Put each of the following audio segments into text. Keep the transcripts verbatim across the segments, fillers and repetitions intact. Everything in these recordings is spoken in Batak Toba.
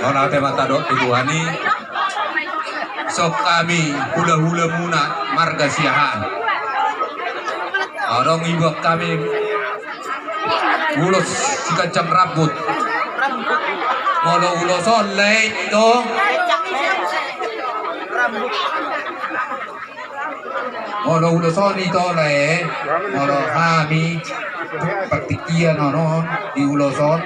Mauliate ma tadok di Tuhan i. Songon hami hulahulamuna marga Siahaan, adong diboan hami ulos siganjang rambut. Molo ulos on, lae, ito. Molo ulos on, ito, lae. Molo hami partingkian on, on di ulos on.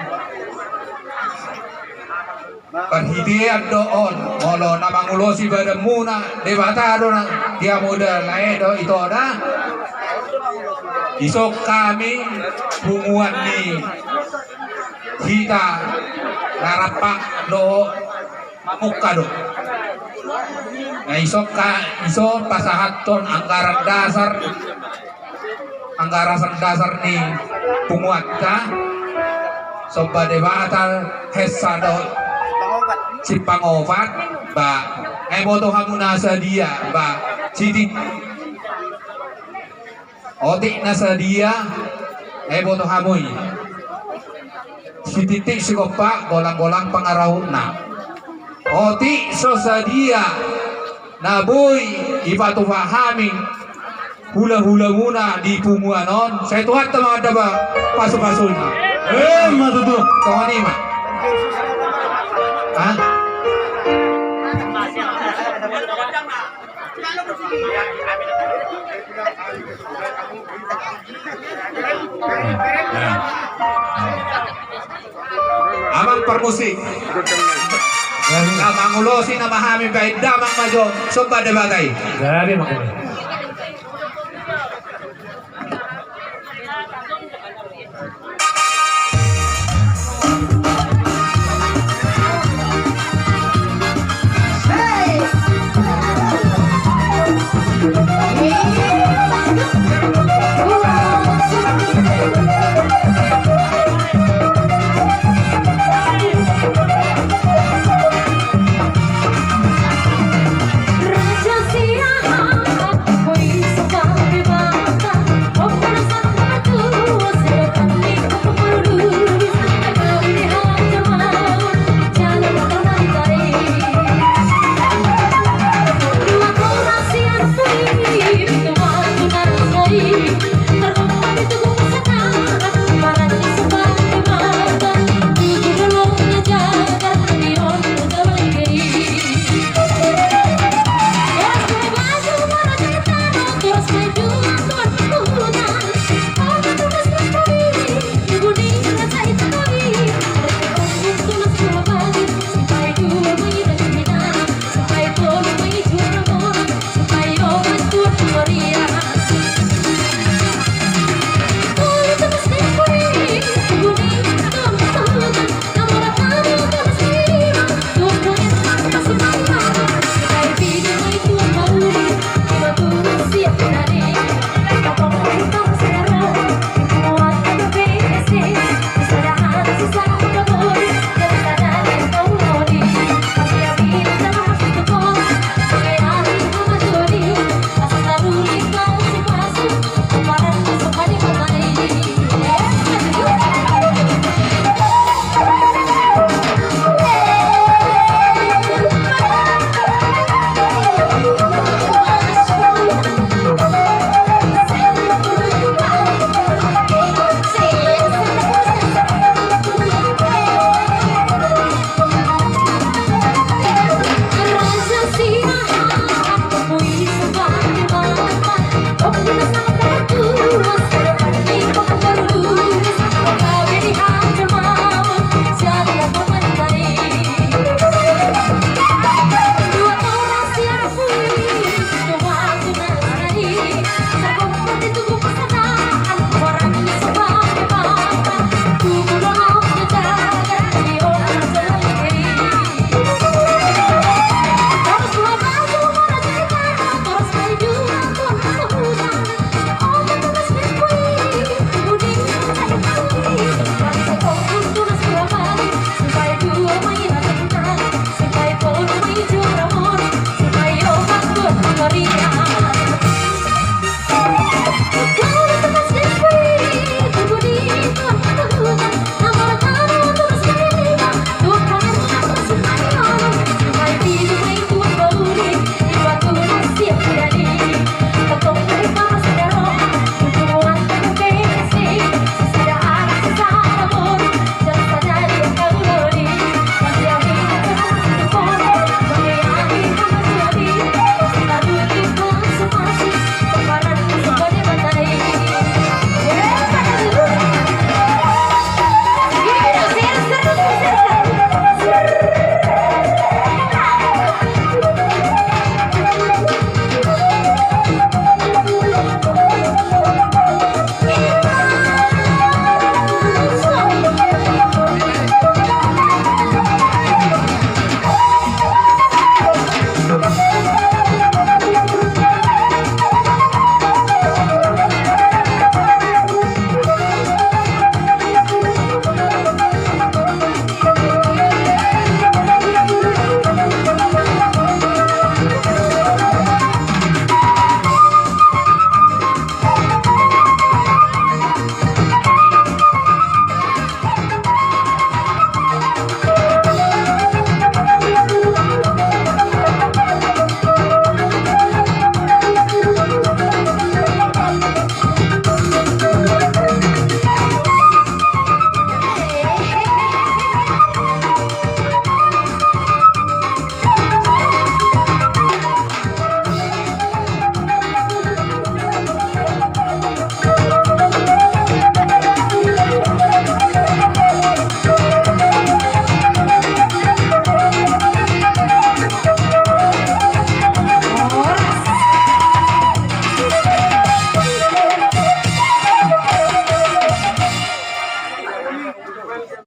Parhitean do on, molo na mangulosi badanmuna Debata do na, di hamu da, lae, do ito da. Dison hami punguan ni hita na rampak do mamungka do. Na dison, dison pasahathon anggaran dasar, anggaran dasar ni punguanta, somba Debata hesa do sipangopat, ba, nga diboto hamu na sadia, ba, sitit, otik na sadia, nga diboto hamu i. Sititi sigompa, golang-golang pangarahutna. Otik so sadia na boi dipatupa hami hulahulamuna di punguan on, sai Tuhanta ma mandapot pasupasuna. Emma tutu. Songon i ma. Ha? Amang parmusik. Na mangulosi nama hami baen damang ma jo, somba Debata i. Jadi, makanya.